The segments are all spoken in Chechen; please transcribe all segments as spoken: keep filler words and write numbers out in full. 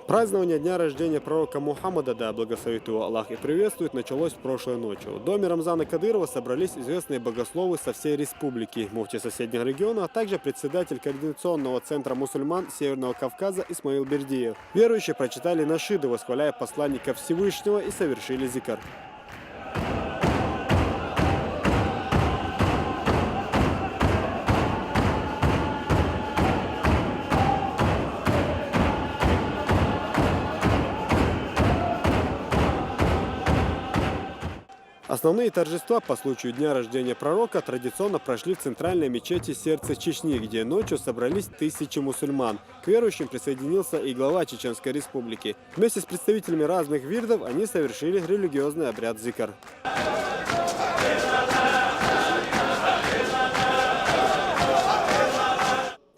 Празднование дня рождения пророка Мухаммада, да благословит его Аллах и приветствует, началось прошлой ночью. В доме Рамзана Кадырова собрались известные богословы со всей республики, муфти соседних регионов, а также председатель Координационного центра мусульман Северного Кавказа Исмаил Бердиев. Верующие прочитали нашиды, восхваляя посланника Всевышнего, и совершили зикр. Основные торжества по случаю дня рождения пророка традиционно прошли в центральной мечети «Сердце Чечни», где ночью собрались тысячи мусульман. К верующим присоединился и глава Чеченской Республики. Вместе с представителями разных вирдов они совершили религиозный обряд зикр.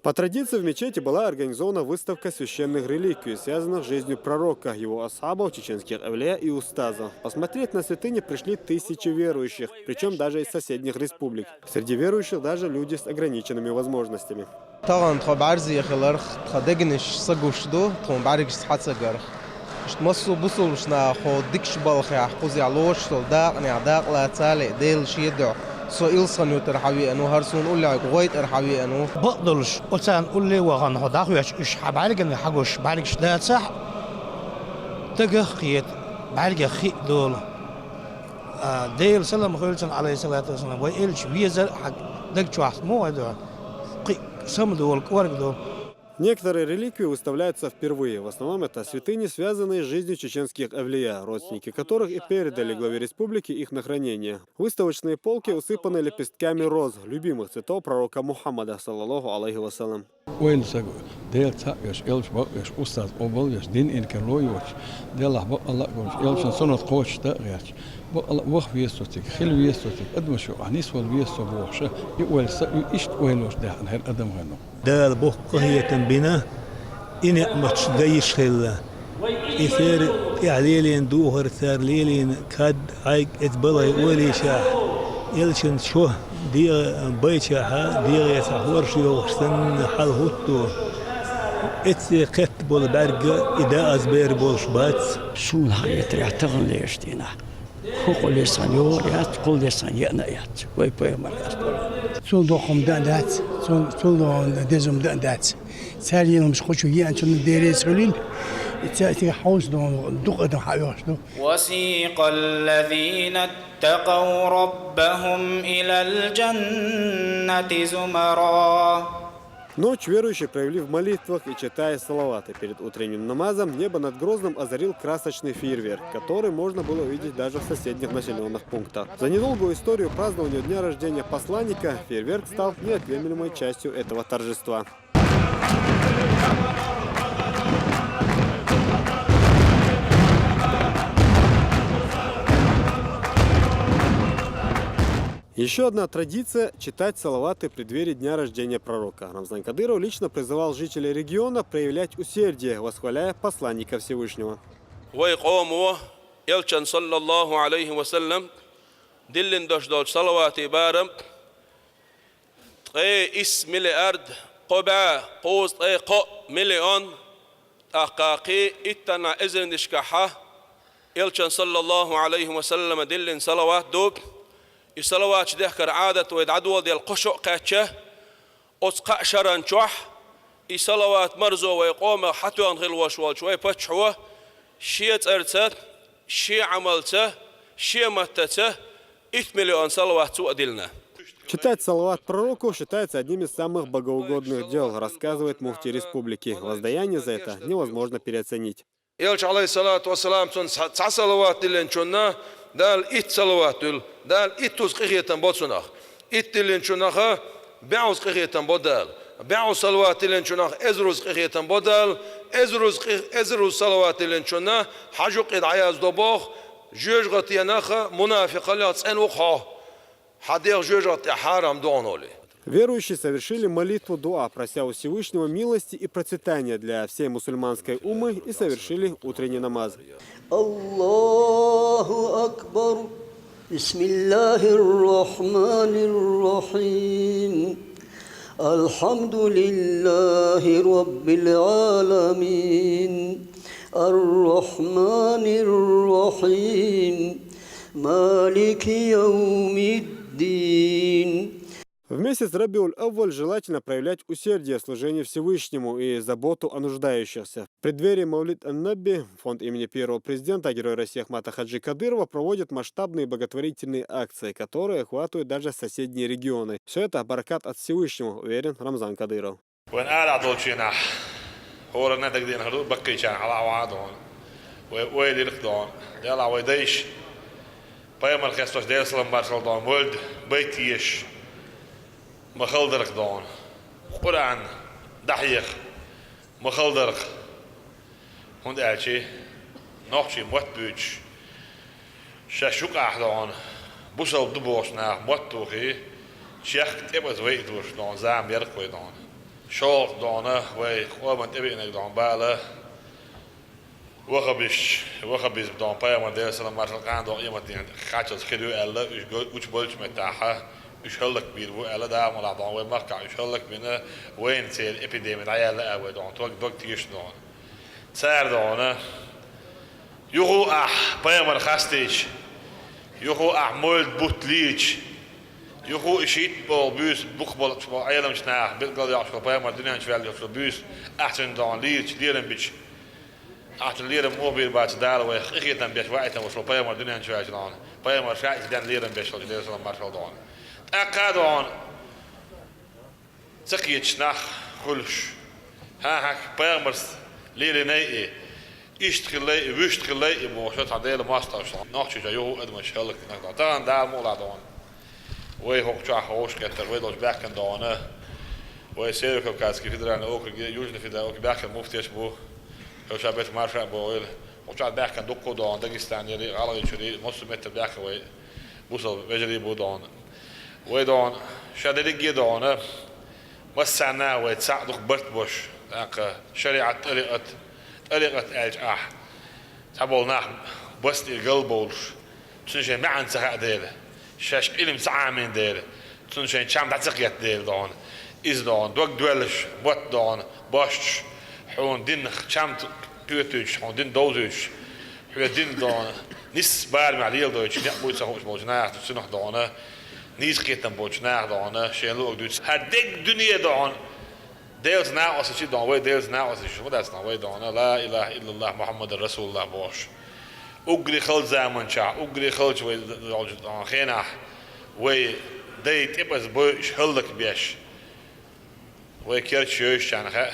По традиции в мечети была организована выставка священных реликвий, связанных с жизнью пророка, его асхабов, чеченских авлия и устазов. Посмотреть на святыни пришли тысячи верующих, причем даже из соседних республик. Среди верующих даже люди с ограниченными возможностями. Тахана тхо бӀарзе хиларх, тха дегнаш са гуш ду, тхуна бӀаргаш хьа ца гарх. Иштта массо а бусулбаш наха хьо дикача балхехь, кхузахь лоцуш долу дакъанехь дакъа лаца а ле, Дела шен дуьхьа. Со илсхан ютар хьан веана ву, хӀара суна уллехь гӀойтар хьан веана ву. Бакъдолуш, оцарна улле а вахана хьо дӀахоьттуш, уьш хьан бӀаьргана хьагуш, бӀаьргаш дацахь, дагах а кхета, бӀаьргах хи а долу. А, Делан салам хуьлда цунна, Ӏалайхиссалату вассалам, вай элча везар а хьан даг чохь муха ду? Кхин а самадолу, кӀорга ду. Некоторые реликвии выставляются впервые. В основном это святыни, связанные с жизнью чеченских авлия, родственники которых и передали главе республики их на хранение. Выставочные полки усыпаны лепестками роз, любимых цветов пророка Мухаммада, саллаллаху алейхи ва саллям. Ойла сага, Дела цхьаъ веш, элча бакъ веш, устаз къобал веш, дин инкарло йоцуш, Делахь бакъалла а гуш, элчан суннат кхочушдан а гӀерташ, бакъалла а ваха веза цо цига, хила веза цо цига, адамаш юкъахь нисвала веза цо бохуша, и ойла са, и иштта ойлош даьхна хӀара адам гӀайно. Дала боккха къахетам бина, и неӀматаш дан йиш хилла. И церан тӀехь лелийна духар, цара лелийна кад, Ӏайг, эца балай ойла йишехь, элчан чо дегӀан байчахьа, дегӀе цхьа хӀорш йогӀуш санна хьал хӀутту. Эцце кхетта болу бӀаьрга и даа аз бер болуш бац. Суна хьан гӀетарехь тахана лераш дийнахь. ХӀокху лесхан йогӀу яц, кхул лесхан еана а яц. Вай пайхамар яц болу. Цул доккха хӀума дан а дац, цул, цул доккха деза хӀума дан а дац. Цара йина хӀумаш кху чу еана цунна деррис хуьлийла, и цара стигахь хьовса доккха дукха адам хьаоьхуш ду. وسيق الذين اتقوا ربهم إلى الجنة زمرا. Ночь верующие провели в молитвах и читая салаваты. Перед утренним намазом небо над Грозным озарил красочный фейерверк, который можно было увидеть даже в соседних населённых пунктах. За недолгую историю празднования дня рождения посланника фейерверк стал неотъемлемой частью этого торжества. Ещё одна традиция — читать салаваты в преддверии дня рождения пророка. Рамзан Кадыров лично призывал жителей региона проявлять усердие, восхваляя посланника Всевышнего. Вай къомо элчан, саллаллаху алейхи ва саллям, диллина дош долчу салаватий барам ткъе исс миллиард кхо бӀе кхузткъе кхоъ миллион, тӀаккха кхин иттанна эзарнашкахьа элчан, саллаллаху алейхи ва саллама, диллина салават ду. И салаваташ дехкар Ӏадат вай дӀадоладелла кхо шо а кхаьчча, оцу кхаа шаран чохь и салават марзо вай къомах хьатоьхна хила волуш волчу вай паччахьо шен цӀарца, шен Ӏамалца, шен маттаца итт миллион салават цо а диллина. Читать салават пророку считается одним из самых богоугодных дел, рассказывает муфтий республики. Воздаяние за это невозможно переоценить. Элча, алейхиссалату вассалам, цунна цхьа, цхьа салават диллинчунна Дала итт салават дуьллу. Дала иттуза къинхетам бо цунах. Итт диллинчуннаха бӀозза къинхетам бо Дала. БӀозза салават диллинчуннаха эзаруза къинхетам бо Дала. Эзаруза къи-, эзаруза салават диллинчунна хьан жукъе дӀаяздо боху, жоьжахатенаха, мунафикъаллех цӀена ву-кх хьо. Хьан дегӀ жоьжахати тӀехь хьарам догӀу олий. Верующие совершили молитву дуа, прося у Всевышнего милости и процветания для всей мусульманской уммы, и совершили утренний намаз. الله أكبر. بسم الله الرحمن الرحيم. الحمد لله رب العالمين. الرحمن الرحيم. مالك يوم الدين. В месяц Рабиуль-Авваль желательно проявлять усердие в служении Всевышнему и заботу о нуждающихся. В преддверии Мавлид ан-Наби фонд имени первого президента, Героя России Ахмата Хаджи Кадырова проводит масштабные благотворительные акции, которые охватывают даже соседние регионы. Все это баракат от Всевышнего, уверен Рамзан Кадыров. Вайн ара долчийнахь хӀоранна дагадеана хир ду, баккхийчарна хьалаахьа дона. Вай ойла йира-кх дона. Делахь вай дайша пайхамар хестош, Делан салам-маршалла дона, мовлид байт еш ма хала дара-кх дона. Къуръан дӀахьеха ма хала дара-кх. ХӀунда аьлча нохчий мотт буьйцуш, шаьш юкъахь дона бусалба ду бохучу наха мотт тухий, чехка тӀепаза вай а дурш дона, зама яра-кх вай дона. ШолгӀа дона вай къоман тӀебеанарг дона бала ваххабисташ, ваххабизм дона, пайхамар, Делан салам-маршалла, къан дона, къематдийнахь кхачаза хир ю аьлла, уьш го-, гучуболчу меттахьа, уьш хӀаллакбийр бу аьлла, Дала мукъ лахь дона вай махкахь уьш хӀаллакбина, вайна церан эпидеми дӀаяьлла а вай дона, тог дог теша дона. Цара дона, юха а ахь пайхамар хастийча, юха а ахь мовлид бутт лийча, юха а и шийтта боху буьйса букъ болчу боху Ӏеламчу наха билггал йоккхуш болу пайхамар дуьнен чу ваьлла йолчу буьйса ахь цуьнан дона лийча, лерам бича, ахь цуьнан лерам муха бийр бац, Дала вайх къинхетам беш ваийтина волуш волу пайхамар дуьнен чу ваьлча дона. Пайхамар ша а иза денна лерам беш волчу, Делан салам-маршалла дона. ТӀаккха а дона ца кхеташ нах хуьлуш. ХӀан-хӀа, пайхамарс лелийнай и, иштта хиллай и, вуьшта хиллай и бохуш, цхьа Делан мостагӀчу нохчийчохь юха а адамаш хӀаллакдинарг дона. Тахана Дала мукъ лахь дона вай хӀокху чохь хьовш кхеттара, вай долчу баьхкина дона, вай Северо-Кавказский федеральный округе, Южный федеральный округе баьхкина муфтеш бу, хӀара ша бетта марша а бохийла. ХӀокху чохь баьхкина дуккха а дона, Дагестанера, ГӀалгӀайчуьра, массо а меттара баьхкина вай бусалба вежарий бу дона. Вай дона, ша дерриге а дона, массарна а вай цхьаъ дукха барт бош, тӀаккха шариӀат, тӀарикъат, тӀарикъат аьлча ахь, цхьаболу нах басна и галбовлуш, цуьнан шайн маьӀна ца хаьа дела, шаьш Ӏилма ца Ӏамийна дела, цуьнан шайн чам дӀа ца кхетта дела дона. Иза дона, дог доьллуш, мотт дона, бошчуш, хьуна динах чам кхетуьйтуш, хьуна дин довзуьйтуш, хьоьца дин дона, нисса барамехь леладойтуш, некъ буй ца хууш болчу наха цуьнах дона, нийса кхетам болчу наха дона, шен луъург дуьйцу. ХӀара дерриг дуьне дона, Делаца накъостий дона, вай Делаца накъостий ма дац дона, вай дона, ла илаха иллаллах, Мухьаммадан расулуллах бохуш. Уггаре халчу заманчохь, уггаре халчу вай долчу хенахь, вай дай тӀепаза бойуш хӀаллакбеш, вай керча йойшучарна хаьа,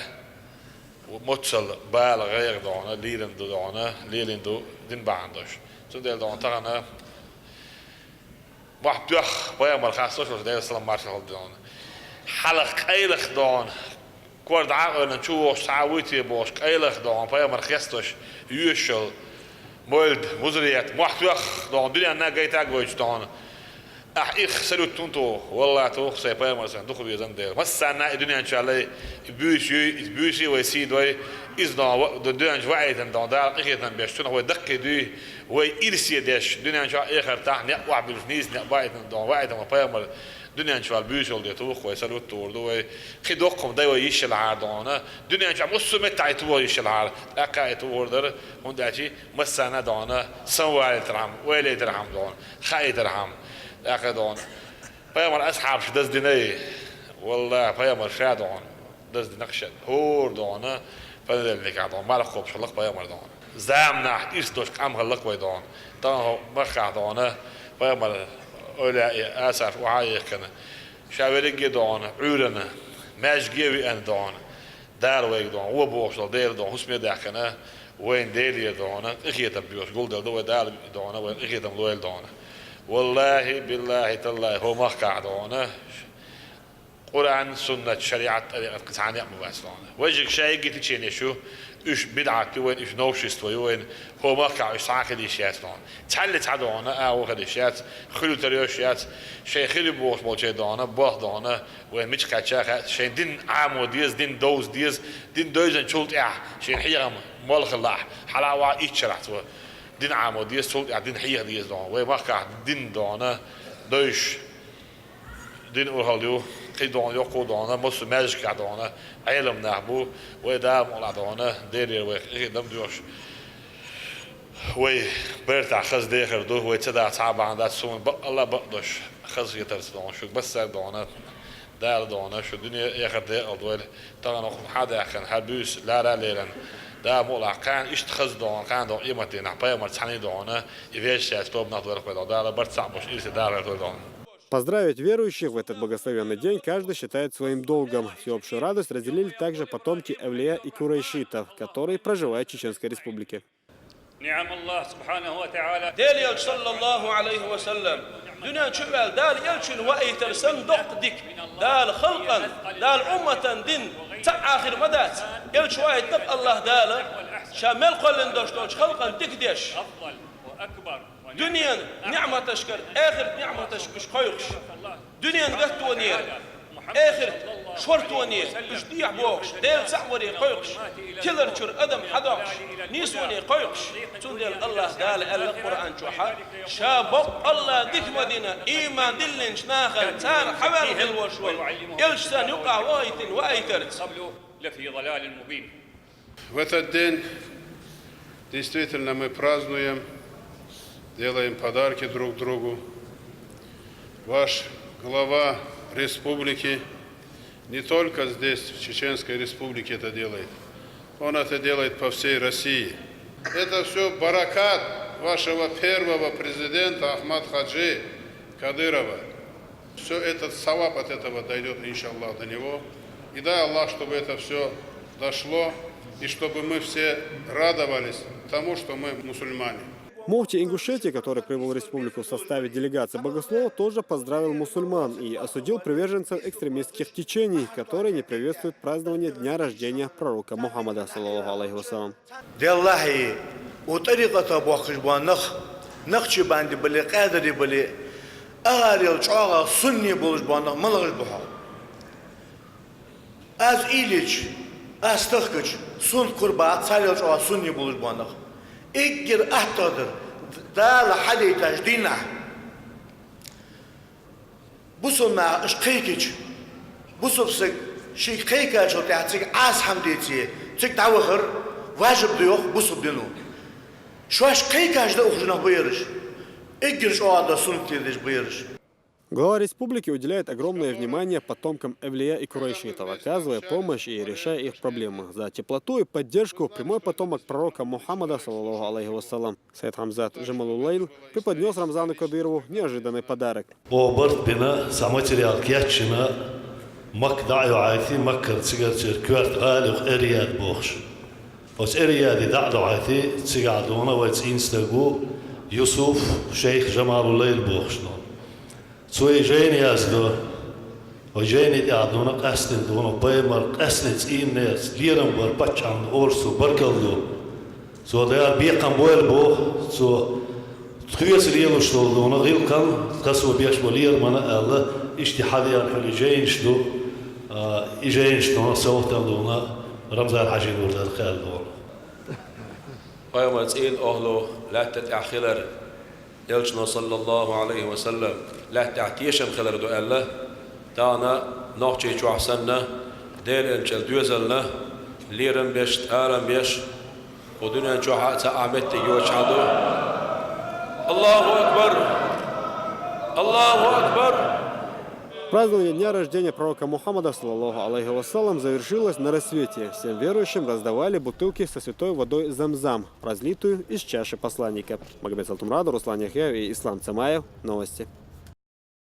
моццал бала гӀайгӀа дона, лийрина ду дона, лелийна ду дин бахьана долуш. Цундела дона тахана мохь тоьхна пайхамар хасташ волчу, Делан салам-маршалла дона. Хьалха къайлаха дона, кор дӀа а къевлина, чу вогӀуш цхьа а вуй те бохуш, къайлаха дона, пайхамар хестош, йоьшуш йолу мовлид, музарият, мохь тоьхна дона, дуьненна гайта а гойтуш дона. Ахь их салют хӀунда туху? Валлахь, туху, сайн пайхамар сайна дукха везан дела. Массарна а и дуьнен чу ваьллай, и буьйса юй, и буьйса а вай сий дой, иза дона, ва-, ду-, дуьнен чу ваийтина дона, Дала къинхетам беш, цунах вай даккхий дуй, вай ирсе деш, дуьнен чохь а, эхартахь а некъ охьабуьллуш, нийса некъ баийтина дона, ваийтина вай пайхамар дуьнен чу ваьлла буьйса йолу де туху, вай салют тухур ду, вай кхин доккха хӀума дай вай йиш ялахьара дона, дуьнен чохь массо а меттахь и тухур йиш ялахьара, тӀаккха а и тухур дара, хӀунда аьлча массарна а дона, сан валийтархьама, ойла яйтархьама дона, хаийтархьама, тӀаккха а дона. Пайхамар асхьабаш даздинай, валлахь, пайхамар ша дона, даздина кхин ша, хӀора дона, понедельникехь дона, марха кхобуш хилла-кх пайхамар дона. Заманахь ирс долуш къам хилла-кх вай дона. Тахана хӀокху махкахь дона, пайхамар ойла и асарш охьа а яхкана, ша верриге а дона, Ӏуьйранна, маьжге а веана дона, Дала вайга дона, вон бохуш долу Дела дона, хӀусаме а даьхкина, вайна Делера дона, къинхетам боьхуш гулделла ду вай, Дала дона, вайна къинхетам лойла дона. Валлахьи, биллахьи, таллахьи, хӀокху махкахь дона, Къуръан, суннат, шариӀат, тӀарикъат кхин цхьа некъ ма бац дона. Важиг шайги теченеш ю, уьш бидӀат ю вайн, уьш новшество ю вайн, хӀокху махкахь уьш цхьа а хила йиш яц дона. Цхьалли цхьа дона, а вон хила йиш яц, хуьлу тара йолуш яц, шайн хир ю бохуш болчеран дона, болх дона, вайн мича кхаьчча а хаьа, шайн дин Ӏамо деза, дин довза деза, дин девзинчул тӀаьхьа, шайн хьехам молла хиллахь, хьала а ваха итт шарахь цо, дин Ӏамо деза, цул тӀаьхьа дин хьеха деза дона. Вайн махкахь дин дона, дойш. Дин урхалла ю, Кхы дона, йоккха дона, массо маьждигехь дона, Ӏелам нах бу, вай Дала мукъалахь дона, Делера вай хи дам доьхуш. Вай бертахь хаза дехар ду, вай ца дахь цхьа а бахьана дац, суна бакъалла бакъдош, хазахетарца дона, шуьга массаьрга дона, Дала дона, шу дуьне а, эхарт а декъал дойла, тахана хӀума хьадаьккхина, хьан буьйса лара а лерина, Дала мукъалахь, кхана иштта хаза дона, кхана дона къематдийнахь, пайхамар цхьаьна дона, и вешшаьца тоба нах дойла кхой дона, Дала барт цхьаъ болуш, ирсе Дала дойла дона. Поздравить верующих в этот благословенный день каждый считает своим долгом. Всеобщую радость разделили также потомки эвлия и курайшитов, которые проживают в Чеченской Республике. نعم الله سبحانه وتعالى. Делан элча, саллаллаху Ӏалайхи ва саллам, дуьнен чу а ваьлла, Дала элчанна ваийтар санна доккха дика. Дала халкъан, Дала умматан дин цхьа а хир ма дац. Элча ваийтинарг АллахӀ Дала, ша мел кхоьллина долуш долчу халкъан дика деш. Дуьненан ниӀматашкара, эхартан ниӀматашка уьш кхойкхуш. Дуьненан гаттонера, эхартан шортонера уьш дехьабохуш, Делан цхьаъ варе кхойкхуш, тилар чуьра адам хьадоккхуш, нийсоне кхойкхуш. Цундела АллахӀ Дала аьлла Къуръан чохь: ша бакъалла дика ма дина, ийман диллинчу нахана, цара хьаваьлла хилла волуш волу элча санна юкъахь ваийтина ваийтарца. В этот день действительно мы празднуем, делаем подарки друг другу. Ваш глава республики не только здесь, в Чеченской Республике, это делает, он это делает по всей России. Это все баракат вашего первого президента Ахмад-Хаджи Кадырова. Все этот саваб от этого дойдет, иншаллах, до него. И дай Аллах, чтобы это все дошло, и чтобы мы все радовались тому, что мы мусульмане. Муфти Ингушетии, который прибыл в республику в составе делегации богословов, тоже поздравил мусульман и осудил приверженцев экстремистских течений, которые не приветствуют празднование дня рождения пророка Мухаммада, саллаллаху алейхи ва саллям. Деллахьи, у тӀарикъата бохкуш бу нах, нахчибанди бали, къадари бали, агӀарел чӀогӀа сунни болуш бу нах малагӀаш бу хьо? Аз ийлича, аз тахкача, сунна кур бац царел чӀогӀа сунни болуш бу нах. Эггара аттагӀа дар, Дала хьадайташ дийнахь. Бусулба наха уьш кхайкхича, бусулба стаг шега кхайкхачул тӀаьхьа цига Ӏаса хьама деце, цига дӀавахар важиб ду йоху бусулба дино. Шоаш кхайкхаш дан ухуш нах бу ераш. Эггара чӀогӀа дан суннат леладеш бу ераш. Глава республики уделяет огромное внимание потомкам эвлия и курайшитов, оказывая помощь и решая их проблемы. За теплоту и поддержку прямой потомок пророка Мухаммада, саллаллаху алейхи ва саллям, Сайд Хамзат Джамалуллайл преподнёс Рамзану Кадырову неожиданный подарок. О барт бина, са материал кечйина, Макка дӀа а йохьуьйтий, Маккара цигара церан коьрта гӀала ю Эр-Рияд бохуш. Оцу Эр-Рияде дӀа а дохьуьйтий, цигахь дуьйна вай цӀийнан стаг ву Юсуф шейх Джамалуллайл бохуш дуьйна. Цо и жайна яздо. Вай жайни тӀехь дуьйна къаьсттина дуьйна пайхамар къаьсттина цӀийнан нехан лерам бар паччахьна орцо баркалла ду. Цо дара бекхам бойла боху, цо тхоьца лелош долу дуьйна гӀиллакхана, тхоьца беш бо лерамна аьлла, иштта хьадеана хьуьлла и жайнаш ду, а, и жайнаш дуьйна совгӀатана дуьйна Рамзан-Хьаьжин лур дара кхаьлла дуьйна. Пайхамар цӀийнан охьалу лаьтта тӀехь хилар. Элчано, саллаллаху алейхи ва саллам, лаьттахь тешам хилар ду аьлла, тахана нохчийчохь санна, Делан элчанан доьзална лерам беш, тӀарам беш, кху дуьнен чохь а цхьа а меттиг йоцуш хьан ду. Аллаху акбар! Аллаху акбар! Празднование дня рождения пророка Мухаммада, саллаллаху алейхи ва саллям, завершилось на рассвете. Всем верующим раздавали бутылки со святой водой Замзам, разлитую из чаши посланника. Магомед Салтумрада, Руслан Яхьяев и Ислам Цамаев. Новости.